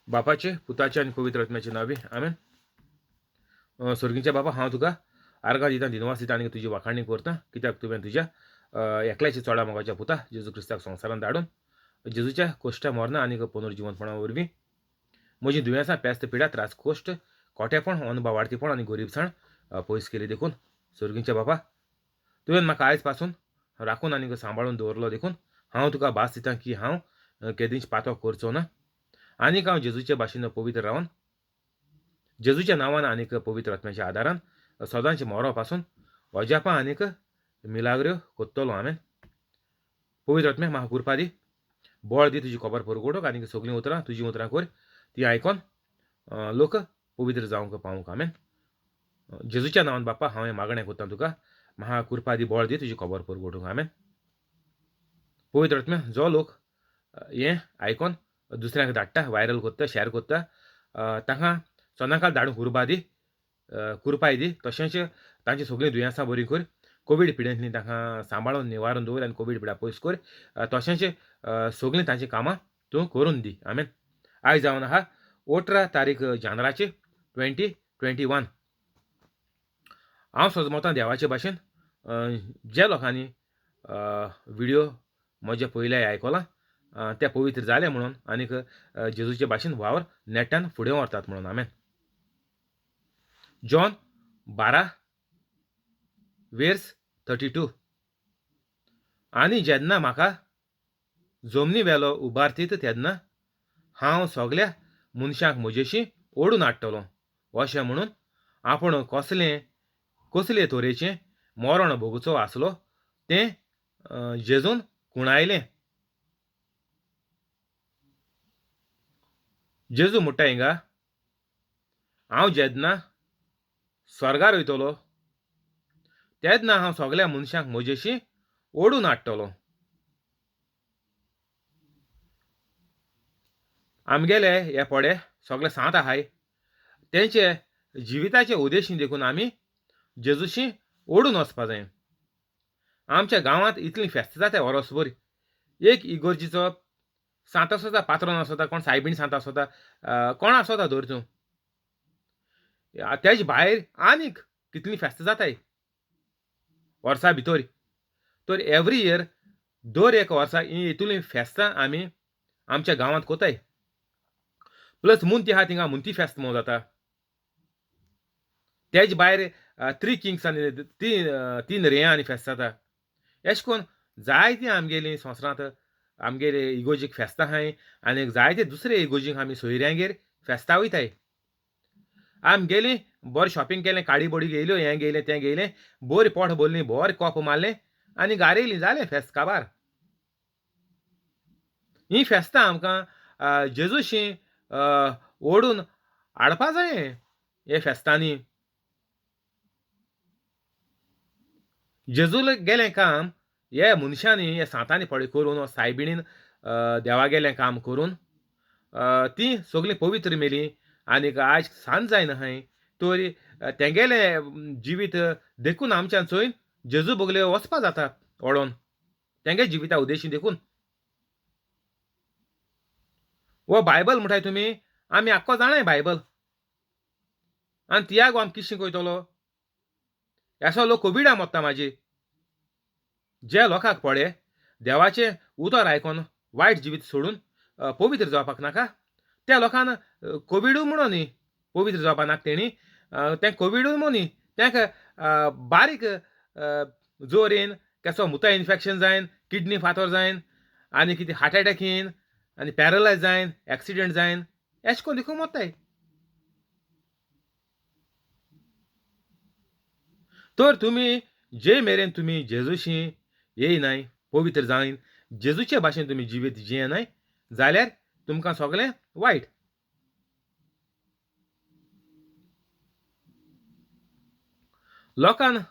बापाचे, पुताचे आनी पवित्र आत्म्याचे नांवी, आमेन. सोर्गींच्या बापा, हांव तुका आर्गां दिता, दिनवास दिता आनी तुजी वाखाणी करता, कित्याक तुवें तुज्या एकल्याच्या चोडा मोगाच्या पुता जेजू क्रिस्ताक संवसारांत धाडून जेजूच्या कोश्टा मरणां आनी पुनर्जिवंतपणा वरवीं म्हजीं दुयेंसां, पेस्त, पिडा, त्रास, कोश्ट, कोटेपण, अनभावार्थीपण आनी गोरीबसाण पयस केली. देखून सोर्गींच्या बापा, तुवें म्हाका आयज पासून राखून आनी सांबाळून दवरलो, देखून हांव तुका भास दिता की हांव केदींच पातो करचो ना आनीक हांव जेजूचे भाशेन पवित्र रावन जेजूच्या नांवान आनीक पवित्र आत्म्याच्या आदारान सदांच मोरो पासून अजापां आनीक मिलाग्र्यो कोत्तलो. आमेन. पवित्र आत्म्या, म्हाका कृपा दी, बळ दी तुजी खबर परगटूंक आनीक सगळीं उतरां तुजीं उतरां कर, ती आयकोन लोक पवित्र जावंक पावूंक. आमेन. जेजूच्या नांवान बापा हांव हें मागणें करता तुका, म्हाका कृपा दी, बळ दी तुजी खबर परगटूंक. आमेन. पवित्र आत्म्या, जो लोक हें आयकोन दुसऱ्यांक धाडटा, व्हायरल करता, शेअर करता, तांकां सदांकाळ धाडूंक उर्बा दी, कृपाय दी, तशेंच तांची सगळीं दुयेंसां बरीं कर, कोवीड पिडेंतलीं तांकां सांबाळून निवारून दवर आनी कोवीड पिडा पयस कर, तशेंच सगळीं तांचीं कामां तूं करून दी. आमेन. आयज जावन आहा 18 तारीख जानेराची 2021. हांव सजमतां देवाचे भाशेन जे लोकांनी व्हिडियो म्हजे पयले आयकलां ते पवित्र जाले म्हणून आनीक जेजूचे भाशेन वावर नेटान फुडें व्हरतात म्हणून. आमेन. John 12 verse 32. आनी जेन्ना म्हाका जमनी वेलो उबारतीत तेन्ना हांव सगल्या मनशांक म्हजेशी ओडून हाडटलो, अशें म्हणून आपूण कसलें कसले तरेचें मरण भोगचो आसलो तें जेजून कुणायलें. जेजू म्हणटा हिंगा, हांव जेन्ना स्वर्गार वयतलो तेन्ना हांव सगल्या मनशांक म्हजेशी ओडून हाडटलो. आमगेले हे पडे सगळे सांत आहाय, तेंचे जिविताचे उद्देशी देखून आमी जेजूशी ओडून वचपा जाय. आमच्या गांवांत इतलीं फेस्तां जाता वरोसभर, एक इगोर्जीचो सांत आसता, पात्रोन आसता, कोण सायबीण सांत आसता, कोण आसता धर तूं, तेज भायर आनीक कितलीं फेस्तां जाताय वर्सा भितर. तर एवरी इयर दर एक वर्सा ही इतलीं फेस्तां आमी आमच्या गांवांत कोताय. प्लस मुंती आहा थिंगा मुंती फेस्त म्हणून जाता. तेज भायर थ्री किंग्स आनी तीन रेयां आनी फेस्त जाता. एश कोन जायतीं आमगेलीं संवसारांत आमगेले इगोर्जीक फेस्तां आहाय आनी जायते दुसरे इगोर्जीक आमी सोयऱ्यांगेर फेस्तां वयताय. आमगेलीं बरें शॉपिंग केलें, काडी बोडी घेयल्यो, हें घेयलें तें घेयलें, बरी पोट भरलीं, बरें कोप मारलें आनी घार येयलीं, जालें फेस्त काबार. हीं फेस्तां आमकां जेजूशी ओडून हाडपा जाय हे फेस्तांनी. जेजूल गेलें काम हे मनशांनी हे सांतांनी पळय करून, सायबिणीन देवागेलें काम करून तीं सगळीं पवित्र मेलीं आनीक आयज सांज जायना हांय तर तेंगेलें जिवीत देखून आमच्यान चोयन जेजू बगले वचपा जाता ओडोन, तेंगे जिविता उद्देशी देखून. हो बायबल म्हणटाय तुमी, आमी आख्खो जाणाय बायबल, आनी तियागो आमी कितशें कोयतलो. एसो लोक कोविडा मोत्ता म्हाजी, जे लोकांक पळय देवाचें उतर आयकोन वायट जिवीत सोडून पवित्र जावपाक नाका, त्या लोकांक कोविडू म्हणून न्ही पवित्र जावपाक नाका तेणी, तें कोविडू म्हणून न्ही, तेंका बारीक जोर येवन केसो मुता इन्फेक्शन जायन, किडनी फातर जायन आनी कितें हार्ट एटॅक येवन आनी पॅरलायज जायन, एक्सिडंट जायन, एशें कोन्न देखून मोत्ताय. तर तुमी जे मेरेन तुमी जेजूशी येयनाय, पवित्र जायन, जेजूचे भाशेन तुमी जिवीत जियेनाय जाल्यार तुमकां सगळें वायट. लोकान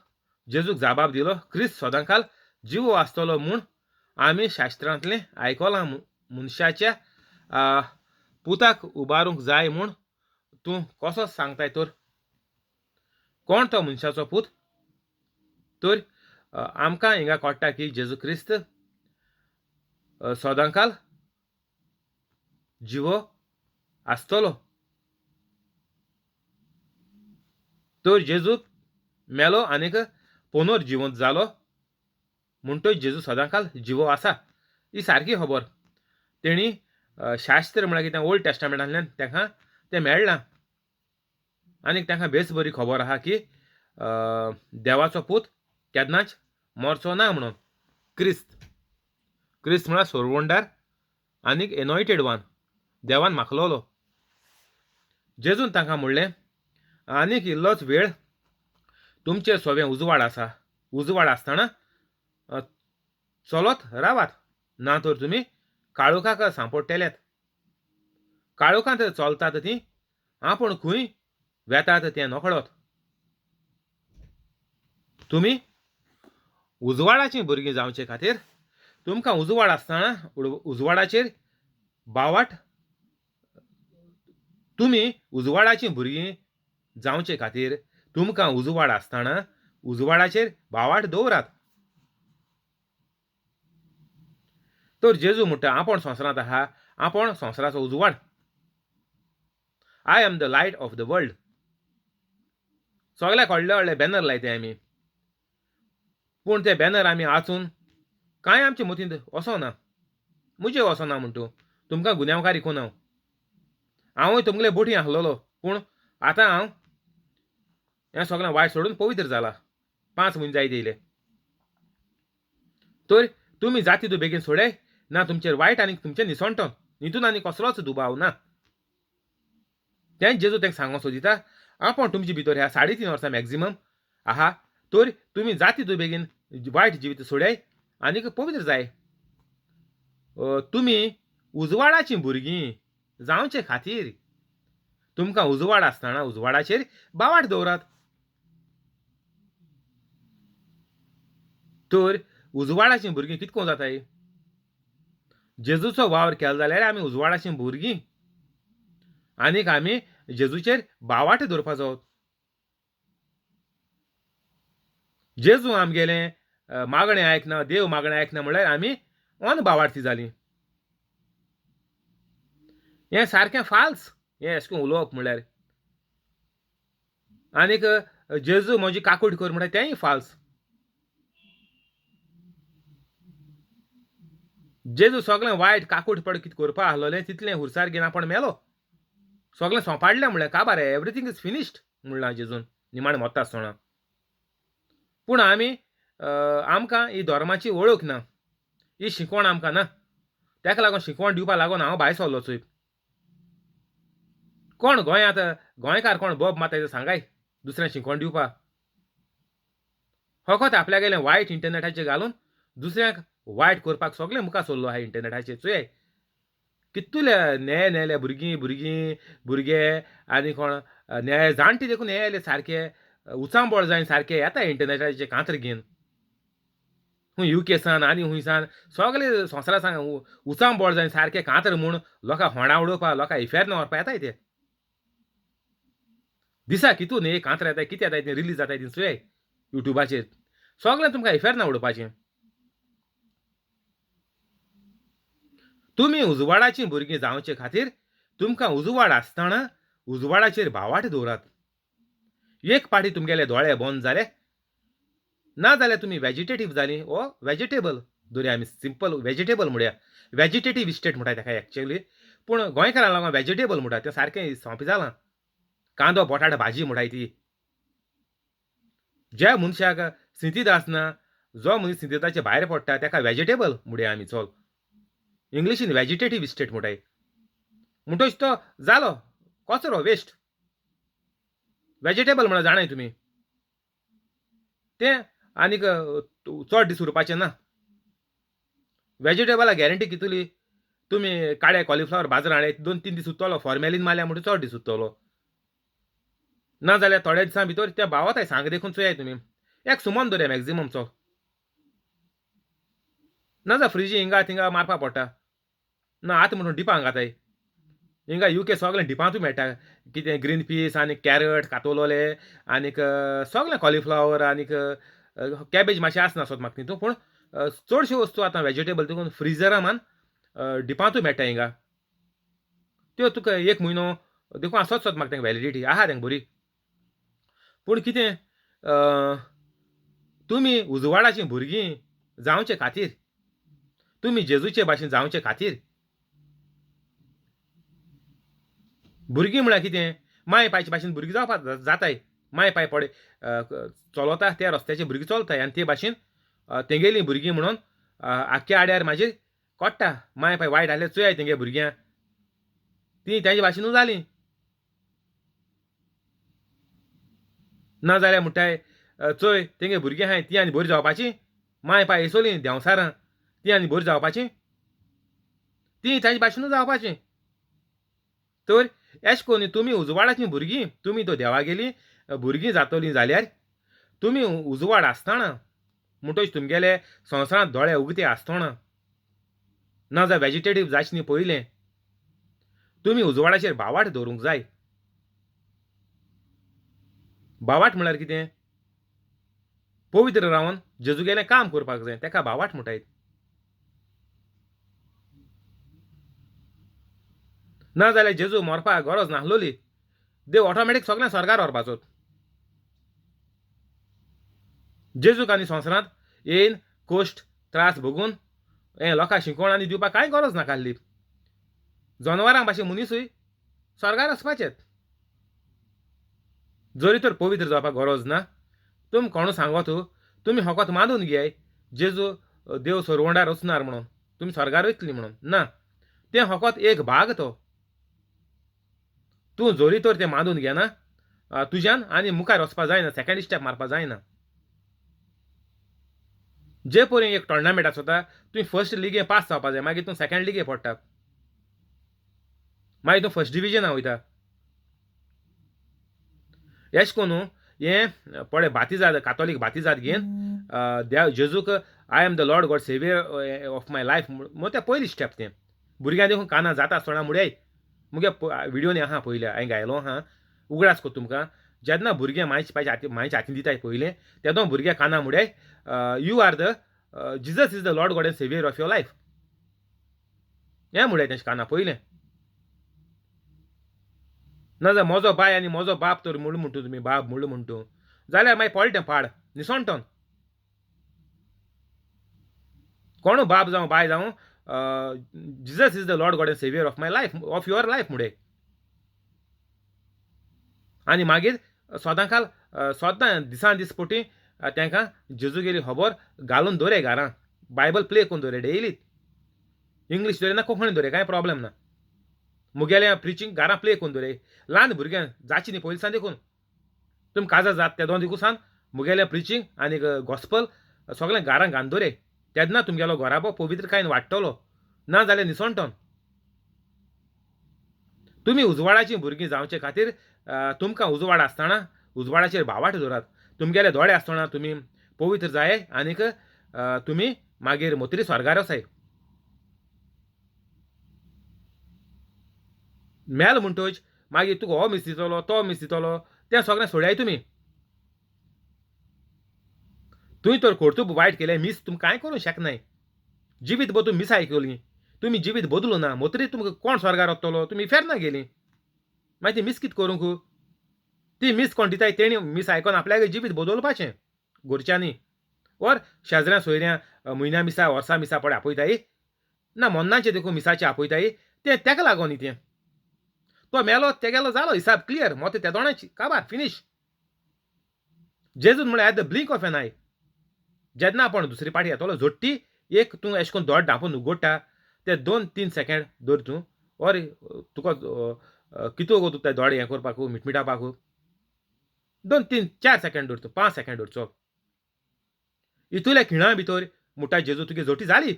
जेजूक जाबाब दिलो, क्रिस्त सदांकाल जिवो आसतलो म्हूण आमी शास्त्रांतलें आयकलां, मनशाच्या पुताक उबारूंक जाय म्हूण तूं कसो सांगताय तर? कोण तो मनशाचो पूत? तर आमकां हिंगा कळटा की जेजू क्रिस्त सदांकाल जिवो आसतलो. तर जेजू मेलो आनीक पोनोर जिवंत जालो म्हणटच जेजू सदांकाल जिवो आसा ही सारकी खबर. तेणी शास्त्र म्हळ्यार कितें ओल्ड टेस्टामेंटांतल्यान तांकां तें मेळ्ळां आनीक तांकां बेस बरी खबर आहा की देवाचो पूत केन्नाच मरचो ना म्हणून. क्रिस्त क्रिस्त म्हळ्यार सोरवंडार आनीक एनॉयटेड वान, देवान माखलोलो. जेजून तांकां म्हणलें आनीक इल्लोच वेळ तुमचे सोवें उजवाड आसा, उजवाड आसतना चलत रावात, ना तर तुमी काळोखाक सांपडटलेत. काळोखांत चलतात ती आपूण खंय वेतात तें नकळत. तुमी उजवाडाचीं भुरगीं जावचे खातीर तुमकां उजवाड आसतना उजवाडाचेर बावाट, तुमी उजवाडाचीं भुरगीं जावचे खातीर तुमकां उजवाड आसतना उजवाडाचेर बावाट दवरात. तर जेजू म्हणटा आपूण संवसारांत आहा, आपूण संवसाराचो उजवाड. I am the light of the world. सगळ्याक व्हडले व्हडले बॅनर लायते आमी, पूण ते बॅनर आमी आचून कांय आमचे मतींत वचना. म्हजे वचना म्हण तूं तुमकां गुन्यांवकारी कोण हांव. हांवूय तुमगेले बोटी आसलेलो, पूण आतां हांव हें सगळें वायट सोडून पवित्र जाला. 5 म्हयने जायत येयले. तर तुमी जाती तूं बेगीन सोडय ना तुमचेर वायट आनी तुमचें निसणटन, हितून आनी कसलोच दुबाव ना. तेंच जेजू तांकां सांगूंक सोदिता आपूण तुमचे भितर ह्या 3.5 वर्सां मॅक्झिमम आहा, तर तुमी जाती तूं बेगीन वायट जिवीत सोडय आनीक पवित्र जाय. तुमी उजवाडाचीं भुरगीं जावचे खातीर तुमकां उजवाड आसतना उजवाडाचेर बावाट दवरात. तर उजवाडाचीं भुरगीं कितको जाताय? जेजूचो वावर केलो जाल्यार आमी उजवाडाचीं भुरगीं आनीक आमी जेजूचेर बावाट दवरपाचो. जेजू आमगेलें मागणें आयकना, देव मागणें आयकना म्हणल्यार आमी अनबावार्थी जालीं. हें सारकें फाल्स, हें अशें करून उलोवप म्हणल्यार. आनीक जेजू म्हजी काकूट कर म्हणटा तेंय फाल्स. जेजू सगळें वायट काकूट पड कितें करपा आसलोलें तितलें हुरसार घेवन आपूण मेलो, सगळें सोंपाडलें म्हणलें काबार, एवरीथींग is finished म्हणलां जेजून निमाणें मरता आसतना. पूण आमी आमकां ही धर्माची वळख ना, ही शिकवण आमकां ना. ताका लागून शिकवण दिवपा लागून हांव भायर सरलो. चोय कोण गोंयांत गोंयकार कोण बोब मारता सांगाय दुसऱ्यांक शिकवण दिवपा, फकत आपल्यागेलें वायट इंटरनेटाचेर घालून दुसऱ्यांक वायट करपाक सगळें मुखार सरलो आहा इंटरनेटाचेर. चोय कितले न्याय न्यायले भुरगीं भुरगीं भुरगे आनी कोण न्याय जाणटे देखून हे आयले सारके उचांबळ जायन सारके येता इंटरनेटाचे कांतर घेवन. खूंय युके सान आनी खूंय सान सगळे संवसारा सान उचांबळ जायन सारके कांतर म्हूण लोकांक होंडा उडोवपा, लोकांक इफेर्न व्हरपा येताय ते. दिसा कितून हे कांतर येताय, कितें येताय तें रिलीज जाताय तें चोय युट्यूबाचेर, सगळें तुमकां इफेर्ना उडोवपाचें. तुमी उजवाडाचीं भुरगीं जावचे खातीर तुमकां उजवाड आसतना उजवाडाचेर भावाट दवरात. एक पाटी तुमगेले दोळे बंद जाले ना जाल्यार तुमी वेजिटेटीव जालीं ओ वेजिटेबल दवरया, आमी सिंपल वेजिटेबल म्हणया, वेजिटेटीव स्टेट म्हणटा ताका एक्चुअली, पूण गोंयकारां लागून वेजिटेबल म्हणटा तें सारकें सोंपें जालां. कांदो बटाट भाजी म्हणटाय ती. ज्या मनशाक सिंतीद आसना, जो मनीस सिंतिदाचे भायर पडटा ताका वेजिटेबल म्हणया आमी, चल इंग्लिशीन वेजिटेटीव स्टेट म्हणटाय. म्हणटच तो जालो कचरो, वेस्ट. वेजिटेबल म्हणल्यार जाणाय तुमी, तें आनीक चड दीस उरपाचें ना. वेजिटेबला गॅरंटी कितली, तुमी काळे कॉलिफ्लावर बाजारांत हाडले 2-3 दीस उरतलो, फॉर्मेलीन मारल्या म्हणटच चड दीस उरतलो. ना जाल्यार थोड्या दिसां भितर ते बावताय सांग देखून चोयाय तुमी, एक सुमन दवरया मॅक्झिमम चो, ना जाल्यार फ्रिजी हिंगा थिंगा मारपा पडटा. ना आतां म्हणून डिपां घाताय हिंगा युके सगळें डिपांतूय मेळटा, कितें ग्रीन पीस आनी कॅरट कातोलोले आनीक सगळें कॉलिफ्लावर आनीक कॅबेज मातशें आसना सोद म्हाका तितून, पूण चडश्यो वस्तू आतां वेजिटेबल तितून फ्रिजरा मान डिपांतूय मेळटा हिंगा. त्यो तुका एक म्हयनो देखून आसत सोद म्हाका तेंका व्हॅलिडिटी आहा तेंका बरी. पूण कितें तुमी उजवाडाचीं भुरगीं जावचे खातीर, तुमी जेजूचे भाशेन जावचे खातीर, भुरगीं म्हळ्यार कितें माय पायचे भाशेन भुरगीं जावपाक जाताय. माय पाय पडे चलता त्या रस्त्याचे भुरगीं चलताय आनी ते भाशेन तेंगेलीं भुरगीं म्हणून आख्ख्या आड्यार मागीर कोट्टा. माय पाय वायट आसल्यार चोयाय तेंगे भुरग्यांक, तीं तेजे भाशेनूच जालीं. ना जाल्यार म्हणटाय चोय तेंगे भुरगीं आहाय तीं आनी बरीं जावपाचीं, माय पाय येसोलीं देंवसारां तीं आनी बरीं जावपाचीं, तीं तांचे भाशेनूच जावपाचीं. तर एश कोन्न तुमी उजवाडाचीं भुरगीं, तुमी तो देवागेलीं भुरगीं जातलीं जाल्यार तुमी उजवाड आसतना म्हणटच तुमगेले संवसारांत दोळे उगते आसतना, ना जाल्यार वेजिटेटीव जायचे न्ही पयलें तुमी उजवाडाचेर भावार्थ दवरूंक जाय. भावार्थ म्हळ्यार कितें? पवित्र रावन जेजूगेलें काम करपाक जाय, तेका भावार्थ म्हणटाय. ना जाल्यार जेजू मरपाक गरज नासलोली, देव ऑटोमॅटीक सगळ्यांक स्वर्गार व्हरपाचो. जेजूक आनी संवसारांत येयन कश्ट त्रास भोगून हें लोकांक शिकोवण आनी दिवपाक कांय गरज नासली. जनावरां भाशेन मनिसूय स्वर्गार वचपाचेत. जरी तर पवित्र जावपाक गरज ना, तुमी कोणू सांगत तुमी फकत मानून घेयाय जेजू देव सरवंडार वचनार म्हणून, तुमी स्वर्गार वयतली म्हणून. ना, तें फकत एक भाग तो. तूं जरी तर तें मानून घेना तुज्यान आनी मुखार वचपा जायना, सेकंड स्टेप मारपा जायना. जे परी एक टोर्नामेंट आसता तुवें फर्स्ट लिगे पास जावपा जाय, मागीर तूं सेकंड लिगे पडटा, मागीर तूं फर्स्ट डिविजना वयता. एश कोन्नू हें पळय बातिजाद, कातोलीक बातिजाद घेवन देव जेजूक I am the Lord God saviour of my life म्हूण तें पयली स्टेप. तें भुरग्यां देखून काना जाता आसतना मुड्याय मुगे विडियोनी आहा पयल्या हांवें गायलो आहा, उगडास कोत्ता तुमकां. जेन्ना भुरगें मायचे पायचे हाती मायच्या हातीन दिताय पयलें तेदो भुरग्या काना मुड्याय you are the Jesus is the Lord God and saviour of your life हें मुड्याय तेंच्या काना पयलें. ना जाल्यार म्हजो बाय आनी म्हजो बाप तर म्हूण म्हणटू तुमी बाब म्हूण म्हणटू जाल्यार मागीर पडलें तें पाड निसणटन. कोणू बाप जावं बाय जावं Jesus is the Lord God and saviour of my life of your life मुडे. आनी मागीर सदांकाल सदां दिसान दीस पटी तांकां जेजूगेली खबर घालून दवरे घरां, बायबल प्ले करून दवरे डेली. इंग्लीश दवरे ना कोंकणी दवरे कांय प्रॉब्लेम ना. मुगेलें प्रिचींग घरां प्ले करून दवरे. ल्हान भुरग्यांक जाची न्ही पयलीं सान देखून तुमी काजार जात तेदों देखून सान मुगेलें प्रिचींग आनी गॉस्पल सगळें घरां घालून दवरे. तेन्ना तुमगेलो घराबो पवित्रकायेन वाडटलो, ना जाल्यार निसणटन. तुमी उजवाडाचीं भुरगीं जावचे खातीर तुमकां उजवाड आसतना उजवाडाचेर भावार्थ दवरात. तुमगेले दोळे आसतना तुमी पवित्र जाय आनीक तुमी मागीर मोतरी स्वर्गार वचाय. मेल म्हणटच मागीर तुका हो मीस दितलो तो मीस दितलो तें सगळें सोडयाय तुमी. तुवें तर कर्तुब वायट केलें, मीस तुमकां कांय करूंक शकनाय. जिवीत भर तुमी मिसां आयकलीं, तुमी जिवीत बदलूं ना, मोतरी तुमकां कोण स्वर्गार वतलो? तुमी इफेर्ना गेलीं. मागीर ती मीस कितें करूंक? ती मीस कोण दिताय तेणी मीस आयकोन आपल्याक जिवीत बदलपाचें घरच्यांनी वर शेजऱ्यां सोयऱ्यां म्हयन्या मिसा वर्सा मिसा पळय आपयताय ना मन्नाचें देखून मिसाचें आपयताय तें तेका लागोन न्ही. तें तो मेलो तेगेलो जालो हिसाब क्लियर, मोते ते दोणाची काबार फिनीश. जेजून म्हळ्यार at the blink of an eye जेन्ना आपण दुसरी पाटी येतलो झोट्टी एक तूं एशें करून दोळे धांपून उगडटा ते 2-3 सेकेंड दवर तूं or तुका कितू गो तुका ते दोळे हें करपाक मिटमिटावपाक 2-3-4 सेकेंड दवर तूं 5 सेकेंड दवरचो. इतुल्या खिणा भितर म्हणटा जेजू तुगे जोटी जाली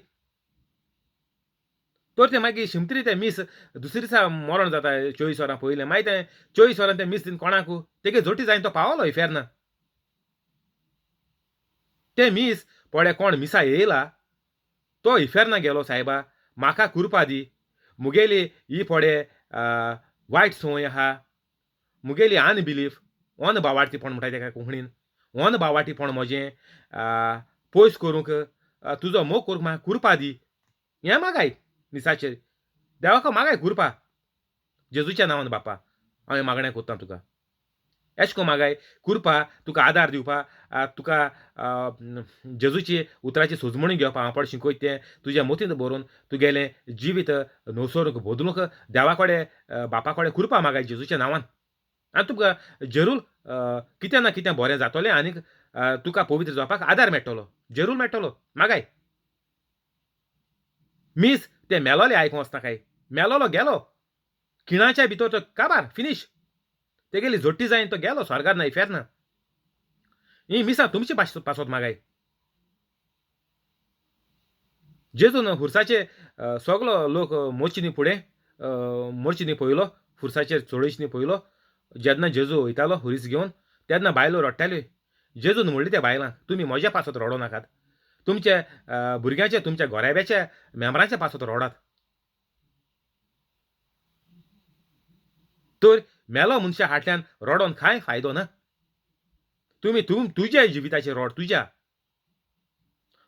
तर तें मागीर शिमतरी तें मीस दुसरे दिसा मरण जाता 24 वरां पयलें मागीर तें 24 वरां तें मीस दिन कोणाक तेगे जोटी जायन तो पावलो इफेर्ना. तें मीस पळय कोण मिसा येयला तो इफेर्ना गेलो सायबा म्हाका कुरपा दी, मुगेली ही पळय वायट संवय आहा, मुगेली अनबिलीफ अनभावार्थीपण म्हणटा तेका कोंकणीन, अनभावार्थीपण म्हजें पयस करूंक तुजो मोग करूंक म्हाका कुरपा दी हें मागाय मिसाचेर देवाक मागाय कुरपा. जेजूच्या नांवान बापा हांवें मागणें कोत्ता तुका. एश कोन मागाय कुरपा तुका आदार दिवपा, तुका जेजूची उतराची सोजमणी घेवपा हांव पड शिकयता तें तुज्या मोतींत बरोवन तुगेलें जिवीत नवसरूंक बदलूंक देवा कडेन बापा कडेन कुरपा मागाय जेजूच्या नांवान. आनी तुका जरूर कितें ना कितें बरें जातलें आनीक तुका पवित्र जावपाक आदार मेळटलो, जरूर मेळटलो. मागाय मीस तें मेलोलें आयकूंक वचनाकाय, मेलोलो गेलो खिणाच्या भितर तो काबार फिनीश, तेगेली जोडटी जायन तो गेलो स्वर्गार ना इफेर्न ना. ही मिसां तुमचे पासत मागाय. जेजून खुर्साचे सगलो लोक मोर्चिनी फुडें मोर्चिनी पळयलो, खुर्साचेर चडयचनी पळयलो. जेन्ना जेजू वयतालो खुरीस घेवन तेन्ना बायलो रडटाल्यो. जेजून म्हणली त्या बायलांक, तुमी म्हज्या पासत रडो नाकात, तुमच्या भुरग्यांच्या तुमच्या घराब्याच्या मेंबरांच्या पासत रडात. तर मेलो मनशा फाटल्यान रडोन कांय फायदो ना. तुमी तुज्या जिविताचेर रड, तुज्या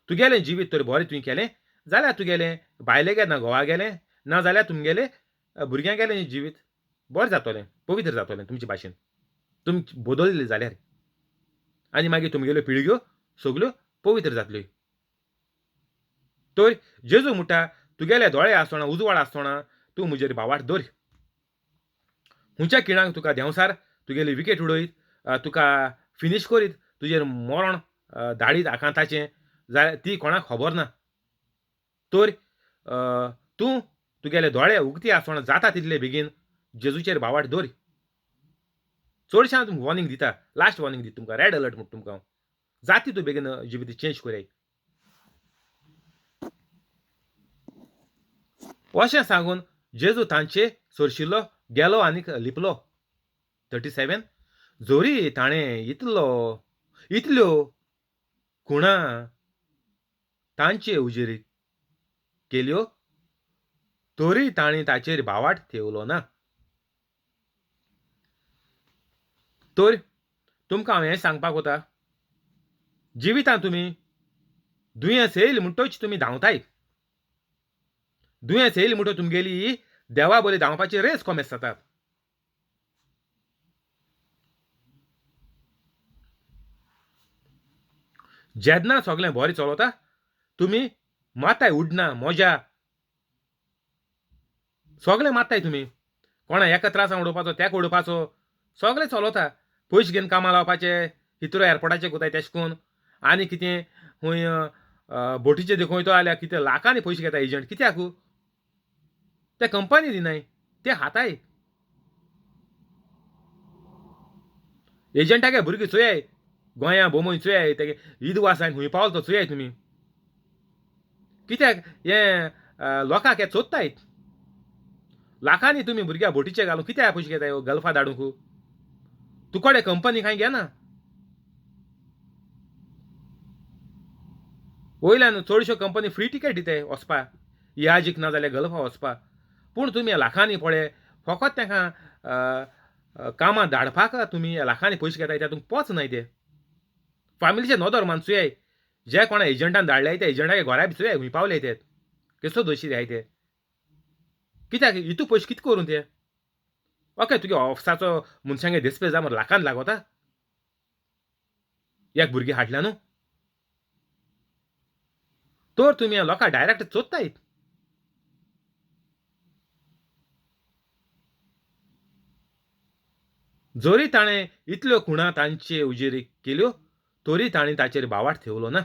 तुगेलें जिवीत तर बरें तुवें केलें जाल्यार तुगेलें बायलेगेर ना घोवा गेलें ना जाल्यार तुमगेलें भुरग्यां गेलें जिवीत बरें जातलें, पवित्र जातलें तुमचे भाशेन, तुमी बदलले जाल्यार. आनी मागीर तुमगेल्यो पिळग्यो सगल्यो पवित्र जातल्यो. तर जेजू म्हणटा तुगेले दोळे आसतना उजवाड आसतना तूं म्हजेर भावार्थ दवर. खंयच्या खिणाक तुका देंवसार तुगेली विकेट उडयत, तुका फिनीश करीत, तुजेर मरण धाडीत आकांताचें जाल्यार ती कोणाक खबर ना. तर तूं तुगेले दोळे उगती आसतना जाता तितले बेगीन जेजूचेर भावार्थ दवर. चडशें हांव तुमकां वॉर्निंग दिता, लास्ट वॉर्निंग दिता तुमकां, रेड अलर्ट म्हणटा तुमकां हांव. जाती तूं बेगीन जिवीत चेंज करय. अशें सांगून जेजू तांचे सरशिल्लो गेलो आनीक लिपलो. 37 जोरी ताणें इतलो इतल्यो खुणा तांचे उजेर केल्यो तरी ताणें ताचेर भावार्थ ठेवलो ना. तर तुमकां हांव हें सांगपाक वता, जिवितांत तुमी दुयेंस येयल म्हणटच तुमी धांवताय, दुयेंस येयल म्हणटच तुमगेली देवा बरी धांवपाची रेस कोमेस जाता. जेन्ना सगळें बरें चलता तुमी माताय उडना मजा सगळें माताय तुमी, कोणा एका त्रासान उडोवपाचो तेका उडोवपाचो सगळें चलता. पयशे घेवन कामां लावपाचे, हिथ्रो एअरपोर्टाचे कोताय तेश कोन आनी कितें खंय बोटीचे देखून वयतो जाल्यार कितें लाखांनी पयशे घेता एजंट, कित्याक ते कंपनी दिनाय ते हाताय एजंटागे भुरगीं चोयाय गोंया बोमय चोयाय तेगे ईद वासान खंय पावलो तो चोयाय तुमी, कित्याक हें लोकांक हे चोत्ताय. लाखांनी तुमी भुरग्या बोटीचे घालून कित्याक पयशे घेताय गल्फा धाडूंक, तुकडे कंपनी कांय घेना. वयल्यान चडश्यो कंपनी फ्री टिकेट दिताय वचपा, याजीक ना जाल्यार गल्फा वचपा, पूण तुमी लाखांनी पळय फकत तांकां कामां धाडपाक तुमी लाखांनी पयशे घेताय, तातूंत पोच नाय ते फामिलीचे नदर मान चोयाय. जे कोणा एजंटान धाडले ते एजंटाक घरा बी चोयाय खंय पावले ते, केसो दोशी आहाय ते, कित्याक इतू पयशे कितें करूं ते. ओके तुगे ऑफिसाचो मनशांगे देसपे जा मरे लाखान लागोता एक भुरगीं हाडल्या न्हू, तर तुमी लोकां डायरेक्ट चोत्ताय. जरी ताणें इतल्यो खुणा तांचे उजेर केल्यो तरी ताणें ताचेर भावार्थ ठेवलो ना.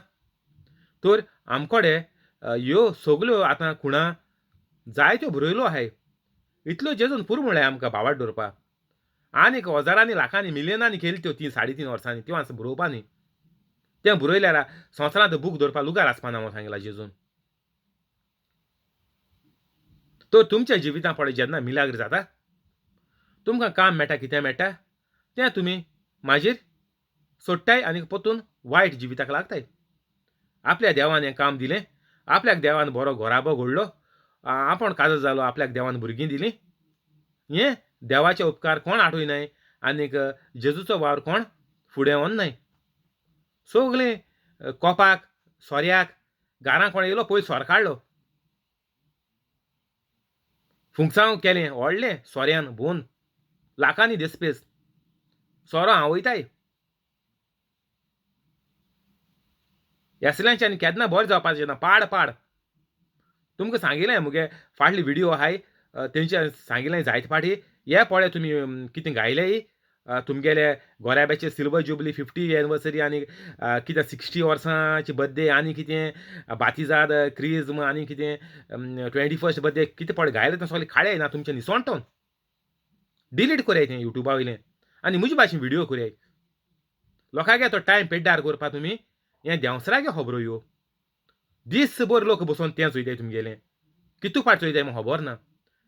तर आमकोडे ह्यो सगल्यो आतां खुणा जायत्यो बरयल्यो आहाय, इतल्यो जेजून पुरो म्हळ्यार आमकां भावार्थ दवरपाक. आनीक हजारांनी लाखांनी मिलियनांनी केली त्यो 3 साडे 3 वर्सांनी त्यो आसा बरोवपा न्ही, तें बरयल्यार संवसारांत बूक दवरपाक लुगार आसपा ना म्हूण सांगिलां जेजून. तर तुमच्या जिवितां पळय जेन्ना मिलाग्र जाता, तुमकां काम मेळटा कितें मेळटा तें तुमी मागीर सोडटाय आनी परतून वायट जिविताक लागताय. आपल्या देवान हें काम दिलें, आपल्याक देवान बरो घराबो घडलो, आपूण काजर जालो, आपल्याक देवान भुरगीं दिलीं, हें देवाचे उपकार कोण आठयनाय आनीक जेजूचो वावर कोण फुडें वचनाय. सगळें कोपाक सोऱ्याक घरां कोण येयलो पयलीं सोर काडलो, फुंगसांव केलें व्हडलें सोऱ्यान भोवन लाखांनी देसपेस सोरो हांव वयताय असल्यांच्यान केन्ना बरें जावपाचें ना. पाड पाड तुमकां सांगिल्लें मुगे फाटली व्हिडियो आहाय तेंचे सांगिल्लें जायते फाटी हे पळय तुमी कितें गायले तुमगेले गोराब्याचे सिल्वर जुबली 50 एनिवर्सरी आनी कितें 60 वर्सांची बर्थडे आनी कितें बातिजाद क्रिज्म आनी कितें 21st birthday कितें पळय गायलें तें सगळें काडे ना तुमचें निसोणटोन डिलीट करया तें युट्यूबा वयलें आनी म्हजे भाशेन व्हिडियो करया. लोकांगे तो टायम पेड्ड्यार करपा तुमी हें देंवसरागे खबरो ह्यो दीसभर लोक बसोन तें चोयताय तुमगेलें कितू फाट चोयताय म्हाका खबर ना.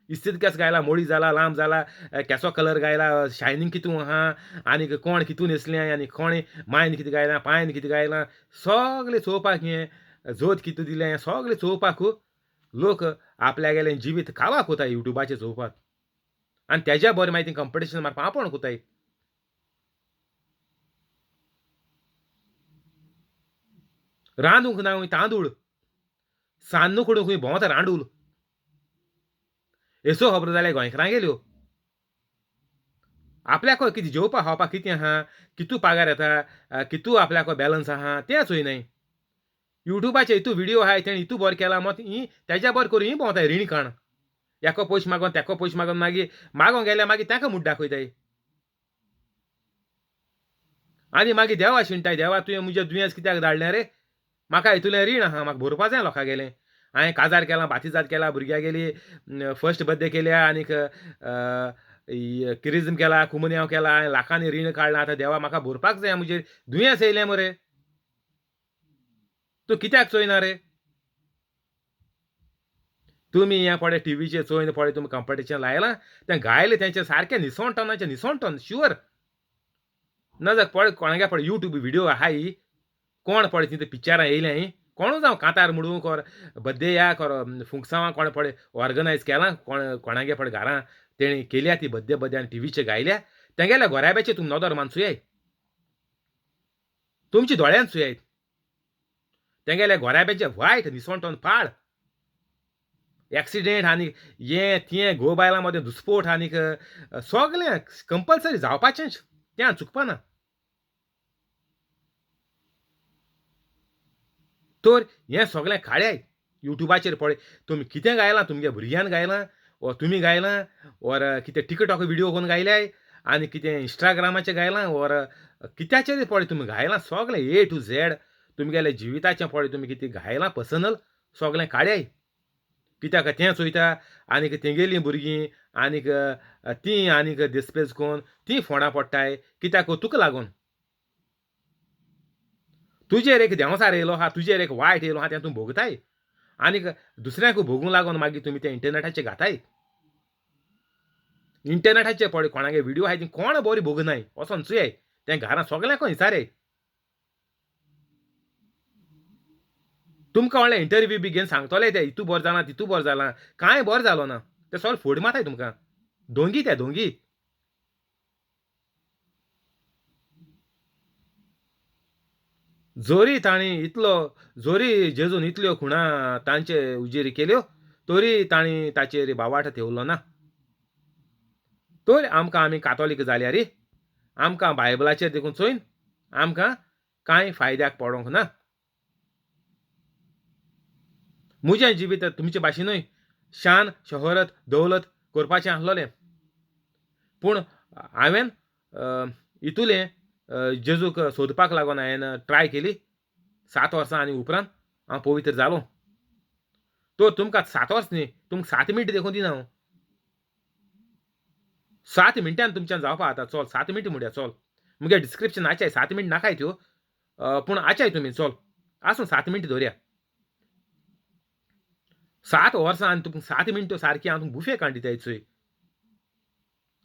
इस्तीद केस गायला मोळी जाला लांब जाला केसो कलर गायला शायनींग कितू आहा आनी कोण कितू न्हेसलें आनी कोण मायन कितें गायलां पांयन कितें गायलां सगळें चोवपाक हें जोत कितू दिलें हें सगळें चोवपाक लोक आपल्यागेलें जिवीत कावाक वताय युट्यूबाचेर चोवपाक आनी तेज्या बरें मागीर ती कंपिटिशन मारपाक आपोण कोताय. रांदूंक ना तांदूळ सान्न कोडूंक खंय भोंवता रांडूल येसो खबर जाल्यार गोंयकारां गेल्यो. आपल्याक कितें जेवपा खावपाक कितें आहा कितू पागार येता कितू आपल्याक बॅलन्स आहा तें चोयनाय. युट्यूबाचेर इतू व्हिडियो आहाय तेणें इतू बरें केलां मत ही तेज्या बरें करून ही भोंवताय रिणी काण हेका पयशे मागोन तेका पयशे मागोन मागीर मागोंक गेल्यार मागीर ताका मुठ दाखयताय आनी मागीर देवा शिणटाय देवा तुवें म्हजें दुयेंस कित्याक धाडलें रे म्हाका हितूलें रीण आहा म्हाका भरपा जाय लोकां गेलें हांवें काजार केलां बातिजाद केला भुरग्यां गेली फर्स्ट बर्थडे केल्या आनीक क्रिज्म केला कुमन्यांव केला हांवें लाखांनी रीण काडलां आतां देवा म्हाका भरपाक जाय म्हजेर दुयेंस येयलें मरे तूं कित्याक चोयना रे. तुमी हें पळय टिवीचेर चोयन पळय तुमी कंपिटिशन लायलां तें गायलें तेंचें सारकें निसोणटनाचें निसोणटन शुअर ना जाल्यार पळय कोणागे पळय युट्यूब व्हिडियो आहाय कोण पळय तितूं पिक्चरां येयल्यां कोणू जावं कांतार म्हणूं कोर बड्डेया कोर फुंगसांवां कोण पळय ऑर्गनायज केलां कोण कोणागे पळय घरां तेणी केल्या ती बड्डे बड्डे आनी टिवीचेर गायल्या तेंगेल्या गोराब्याचेर तुमी नदर मानसुयाय तुमच्या दोळ्यान चोयाय तेंगेल्या गोराब्याचें वायट निसोणटोन पाड एक्सिडेंट आनी हें तें घोव बायलां मदें दुस्पोट आनीक सगळें कंपलसरी जावपाचेंच तें चुकपा ना. तर हें सगळें काड्याय युट्यूबाचेर पळय तुमी कितें गायलां तुमगे भुरग्यान गायलां वा तुमी गायलां ओर कितें टिकटॉक व्हिडियो करून गायल्याय आनी कितें इंस्टाग्रामाचेर गायलां ओर कित्याचेर पळय तुमी गायलां सगळें ए टू झॅड तुमगेल्या जिविताचें पळय तुमी कितें गायलां पर्सनल सगळें काड्याय कित्याक तें चोयता आनीक तेंगेलीं भुरगीं आनीक तीं आनीक दिसपेस करून तीं फोंडां पडटाय कित्याक तुका लागून तुजेर एक देंवसार येयलो आहा तुजेर एक वायट येयलो आहा तें तूं भोगताय आनीक दुसऱ्यांक भोगूंक लागून मागीर तुमी तें इंटरनेटाचेर घाताय. इंटरनेटाचेर पळय कोणागे व्हिडियो आहाय ती कोण बरी भोगनाय वचोन चोयाय तें घरां सगळ्यांक विचाराय तुमकां व्हडलें इंटरव्यू बी घेवन सांगतले ते इतू बरें जालां तितू बरें जालां कांय बरें जालो ना ते सगळे फोड मारताय तुमकां दोंगी ते दोंगी. जोरी तांणी इतलो जोरी जेजून इतल्यो खुणा तांचे उजेर केल्यो तरी तांणी ताचेर बावाट थेवलो ना. तर आमकां आमी कातोलीक जाल्यार आमकां बायबलाचेर देखून चोयन आमकां कांय फायद्याक पडोंक ना. म्हजें जिवीत तुमचे भाशेनूय शान शोहरत दौलत करपाचें आसलोलें पूण हांवें इतुलें जेजूक सोदपाक लागून हांवें ट्राय केली 7 वर्सां आनी उपरांत हांव पवित्र जालो. तर तुमकां 7 वर्स न्ही तुमकां 7 मिनटां देखून दिना हांव 7 मिनटान तुमच्यान जावपा आतां चल 7 मिनटां म्हणया चल मुगे डिस्क्रिप्शन आचाय 7 मिनट नाकाय त्यो पूण आचाय तुमी चल आसूं 7 मिनटां दवरया 7 वर्सां आनी तुमकां 7 मिनटां सारकी हांव तुमकां बुफे काण दिताय चोय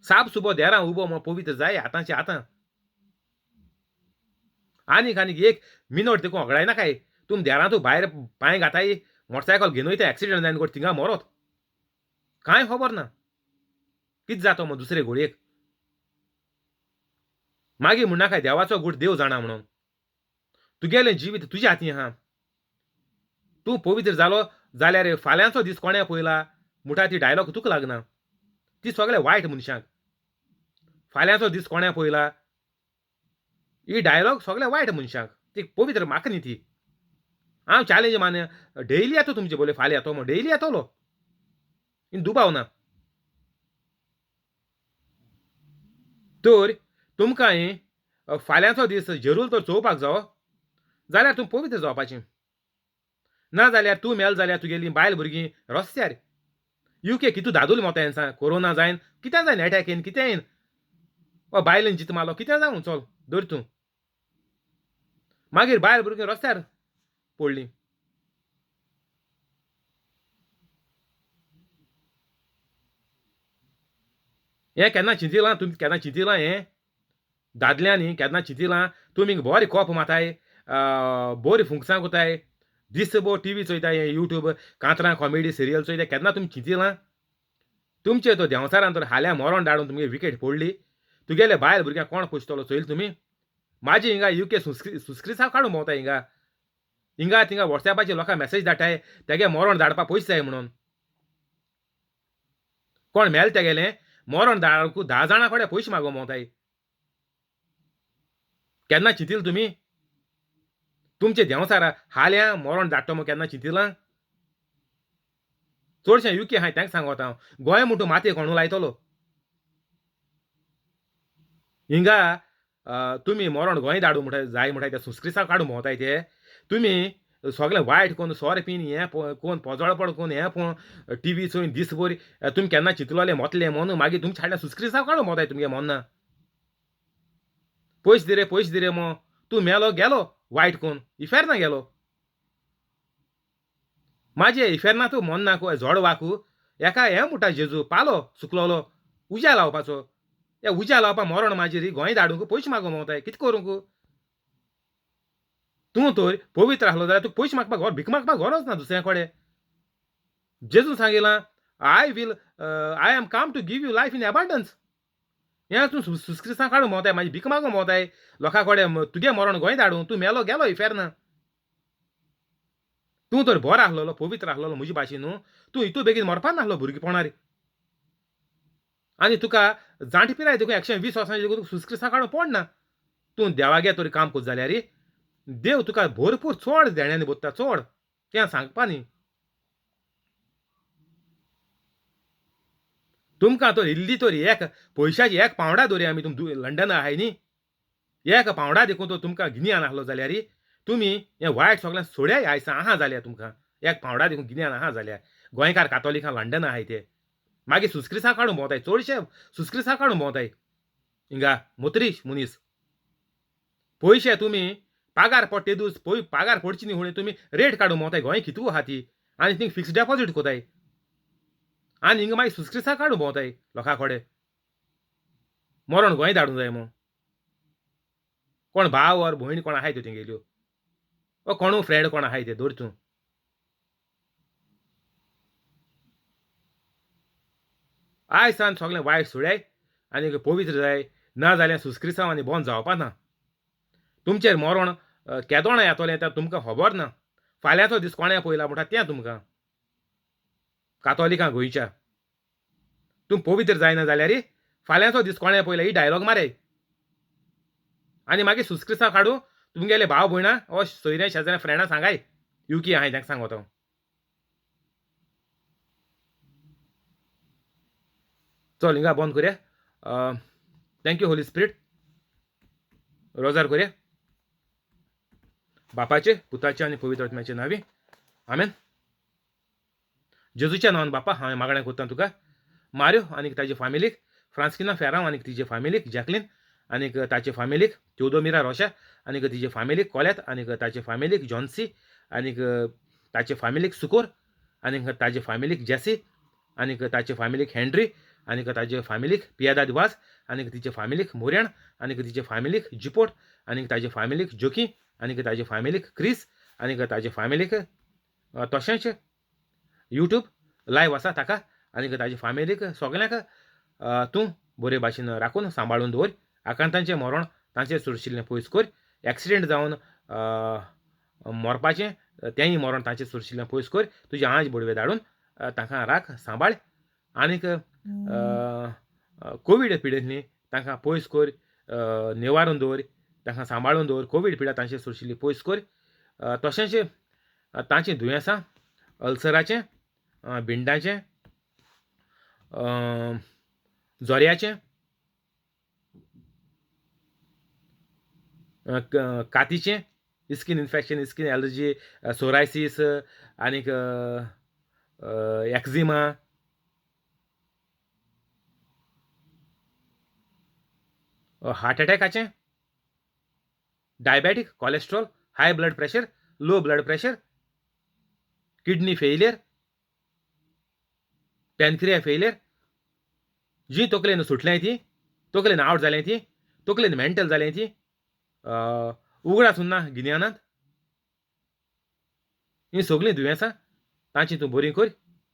साप सुबो देरां उबो म्हण पवित्र जाय आतांचे आतां आनीक आनीक 1 मिनट देखून होगडाय नाकाय तुमी देरांतू भायर पांय घाताय मोटरसायकल घेवन वयता एक्सिडंट जायन कोण थिंगा मरोत कांय खबर ना कितें जाता मग दुसरे घोडयेक मागीर म्हणनाकाय देवाचो गूट देव जाणा म्हणून तुगेलें जिवीत तुज्या हातीं आहा. तूं पवित्र जालो जाल्यार फाल्यांचो दीस कोणें पळयला मुठा ती डायलॉग तुका लागना, ती सगळे वायट मनशांक. फाल्यांचो दीस कोणें पळयला ही डायलॉग सगळे वायट मनशांक, ती पवित्र म्हाका न्ही ती. हांव चॅलेंज मान डेली येतो तुमचे बोले, फाल्यां येतो म्हण डेली येतलो, इन दुबाव ना. तर तुमकां फाल्यांचो दीस जरूर तर चोवपाक जावो जाल्यार तूं पवित्र जावपाचें, ना जाल्यार तूं मेल जाल्यार तुगेली बायल भुरगीं रस्त्यार. युके कितू दादूल मोता येना, कोरोना जायन कितें जायन, एटॅक येन कितें येन, वा बायलेन जीत मारलो कितें जावं, चल धर तूं. मागीर बायल भुरगीं रस्त्यार पडलीं. हें केन्ना चिंतिलां तुमी? केन्ना चिंतिलां हें दादल्यांनी? केन्ना चिंतिलां तुमी? बरी कोप माताय, बरी फुंकसां कोताय, दीस भर टी व्ही चोयताय, हें यूट्यूब कांतरां कॉमेडी सिरियल चोयताय. केन्ना तुमी चिंतिलां तुमचे तो देंवचारान तर हाल्यां मरण धाडून तुमगे विकेट पडली, तुगेले बायल भुरग्यांक कोण पोसतलो चोयल तुमी? म्हाजी हिंगा युके सुस्क्रिसांव काडून भोंवता, हिंगा हिंगा थिंगा वॉट्सॅपाचेर लोकांक मॅसेज धाडटाय, तेगे मरण धाडपा पयशे जाय म्हणून. कोण मेल तेगेलें मरण धाडूंक 10 जाणां कडेन पयशे मागूंक भोंवताय. केन्ना चिंतील तुमी तुमचे देंवचारा हाल्यां मरण धाडटो म्हूण? केन्ना चिंतिलां? चडशें युके आहाय तांकां सांगता हांव, गोंय म्हूण तूं मातये कोणू लायतलो हिंगा. तुमी मरण गोंय धाडूं म्हणटा जाय म्हणटाय, ते सुस्क्रिसांव काडूं भोंवताय ते. तुमी सगळें वायट कोन्न सोरो पीन हें कोन्न पोजोळपण कोन्न हें पळोवन टी व्ही चोयन दीसभर तुमी केन्ना चिंतलोलें मोतलें म्हणून मागीर तुमच्या हाडल्या सुस्क्रिसांव काडूं भोंवताय तुमगे मोन्ना. पयशे दी रे, पयशे दी रे मो, तूं मेलो गेलो वायट कोन्न इफेर्ना गेलो. म्हाजे इफेर्ना तूं मोन्नाक झोड वाकू एका हें म्हणटा जेजू पालो सुकलोलो उज्या लावपाचो, हे उज्या लावपा मरण म्हाजेर गोंय धाडूंक पयशे मागूंक भोंवताय. कितें करूंक? तूं तर पवित्र आसलो जाल्यार तुका पयशे मागपाक भीक मागपाक गरज ना दुसऱ्या कडेन. जेजून सांगिलां I will I am come to give you life in abundance. हें तूं सुस्क्रिसां काडून भोंवताय, म्हाजी भीक मागूंक भोंवताय लोकां कडेन, तुगे मरण गोंय धाडूं, तूं मेलो गेलो इफेर्ना. तूं तर बरो आसलेलो पवित्र आसलेलो म्हजे भाशेन न्हू, तूं इतू बेगीन मरपा नासलो भुरगेपणार. आनी तुका जाणटे पिराय देखून 120 वर्सां देखून तुका सुस्क्रिसां काडूंक पडना. तूं देवागे तरी काम करता जाल्यार देव तुका भरपूर चड देण्यांनी भरता, चड तें सांगपा न्ही. तुमकां तर इल्ली तर एक पयशाची एक पावंडा दवरया आमी, तुम लंडन आहाय न्ही, एक पावंडा देखून तो तुमकां गिन्यान आसलो जाल्यार तुमी हें वायट सगळें सोड्याय आयज आहा जाल्यार तुमकां एक पावंडा देखून गिन्यान आहा जाल्यार. गोंयकार कातोलिकां लंडन आहाय ते मागीर सुस्क्रिसां काडून भोंवताय, चडशे सुस्क्रिसां काडून भोंवताय हिंगा मोत्रीश मनीस. पयशे तुमी पागार पडटे दीस पय पागार पडची न्ही फुडें तुमी रेट काडून भोंवताय गोंय कितू आहा ती, आनी थिंग फिक्स डेपोजीट कोताय आनी हिंगा मागीर सुस्क्रिसां काडून भोंवताय लोकां कडेन. मरण गोंय धाडूंक जाय म्हूण कोण भाव or भयण कोण आहाय त्यो तेंगेल्यो वा कोणू फ्रेंड कोण आहाय ते दवर तूं. आयज सान सगळें वायट सोडाय आनी पवित्र जाय, ना जाल्यार सुस्क्रिसांव आनी बंद जावपा ना. तुमचेर मरण केदोणा येतलें तें तुमकां खबर ना. फाल्यांचो दीस कोणें पळयला म्हणटा तें तुमकां कातोलिकां गोंयच्या. तूं पवित्र जायना जाल्यार फाल्यांचो दीस कोणें पळयला ही डायलॉग माराय आनी मागीर सुस्क्रिसांव काडूं तुमगेले भाव भयणां वा सोयऱ्यां शेजाऱ्यां फ्रेंडां सांगाय युकी आहाय तांकां सांगता हांव. चल हिंगा बंद करया. Thank you Holi spirit. रोजार करया. बापाचे पुताचे आनी पवित्र आत्म्याचे नांवी आमेन. जेजूच्या नांवान बापा हांवें मागणें करता तुका, मार्यो आनी ताजे फामिलीक, फ्रांस्किना फेरांव आनी तिजे फामिलीक, जॅकलीन आनी ताचे फामिलीक, त्योदोमिरा रोशा आनी तिजे फामिलीक, कोल्यात आनी ताचे फामिलीक, जॉन्सी आनी ताचे फामिलीक, सुकोर आनी ताजे फामिलीक, जेसी आनी ताचे फामिलीक, हेनरी आनी ताजे फामिलीक, पियादाद वाज आनी तिचे फामिलीक, मोरेण आनी तिचे फामिलीक, जिपोट आनी ताजे फामिलीक, जोकी आनी ताजे फामिलीक, क्रीस आनी ताजे फामिलीक, तशेंच यूट्यूब लायव आसा ताका आनी ताजे फामिलीक सगल्यांक तूं बरे भाशेन राखून सांबाळून दवर. आकांतांचें मरण तांचेर सुरशिल्लें पयस कर. एक्सिडेंट जावन मरपाचें तेंय मरण तांचेर सुरशिल्लें पयस कर. तुजें आंज बडवे धाडून तांकां राख सांबाळ आनीक कोवीड पिडेंतली तांकां पयस कर, निवारून दवर, तांकां सांबाळून दवर. कोवीड पिडा तांचे सोशिल्ली पयस कर. तशेंच तांचीं दुयेंसां अल्सराचें, भिंडाचें, जोऱ्याचें, कातीचें, skin infection, skin allergy, psoriasis आनीक एक्झिमा, हार्ट अटॅकाचें, diabetic, cholesterol, high blood pressure, low blood pressure, kidney failure, pancreas failure, जीं तकलेन सुटल्याय ती, तकलेन आवट जाल्याय ती, तकलेन मेंटल जाल्याय ती, उगडास उरना गिन्यानांत, हीं सगळीं दुयेंसां तांची तूं बरी कर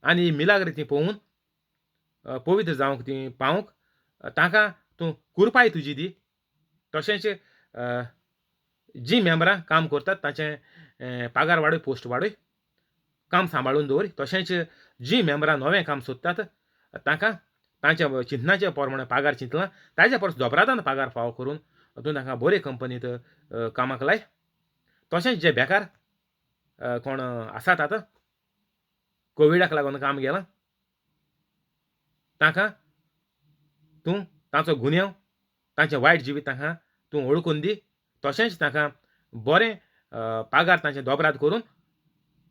आनी मिलाग्र ती पळोवन पवित्र जावंक ती पावंक तांकां तूं कुरपाय तुजी दी. तशेंच जीं मेंबरां काम करतात तांचें पागार वाडय, पोस्ट वाडय, काम सांबाळून दवर. तशेंच जीं मेंबरां नवें काम सोदतात तांकां तांच्या चिंतनाचे प्रमाणे पागार चिंतला ताज्या परस दोबरादान पागार फावो करून तूं तांकां बरे कंपनींत कामाक लाय. तशेंच जे बेकार कोण आसात आतां कोविडाक लागून काम गेलां तांकां तूं तांचो गुन्यांव, तांचें वायट जिवीत तांकां तूं वळखून दी. तशेंच तांकां बरें पागार तांचें दोबराद करून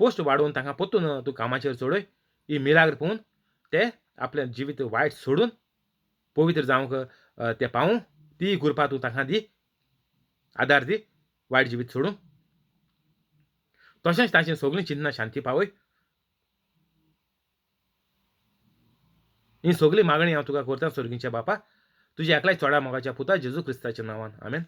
पोस्ट वाडोवन तांकां परतून तूं कामाचेर चडय. ही मिलाग्र पळोवन ते आपलें जिवीत वायट सोडून पवित्र जावंक ते पावूं, ती कृपा तूं तांकां दी, आदार दी वायट जिवीत सोडून. तशेंच तांचीं सगळीं चिंतनां शांती पावय. ही सगळी मागणी हांव तुका करता सर्गीच्या बापा, तुज्या एकल्याच चोडा मोगाच्या पुता जेजू क्रिस्ताच्या नांवान, आमेन.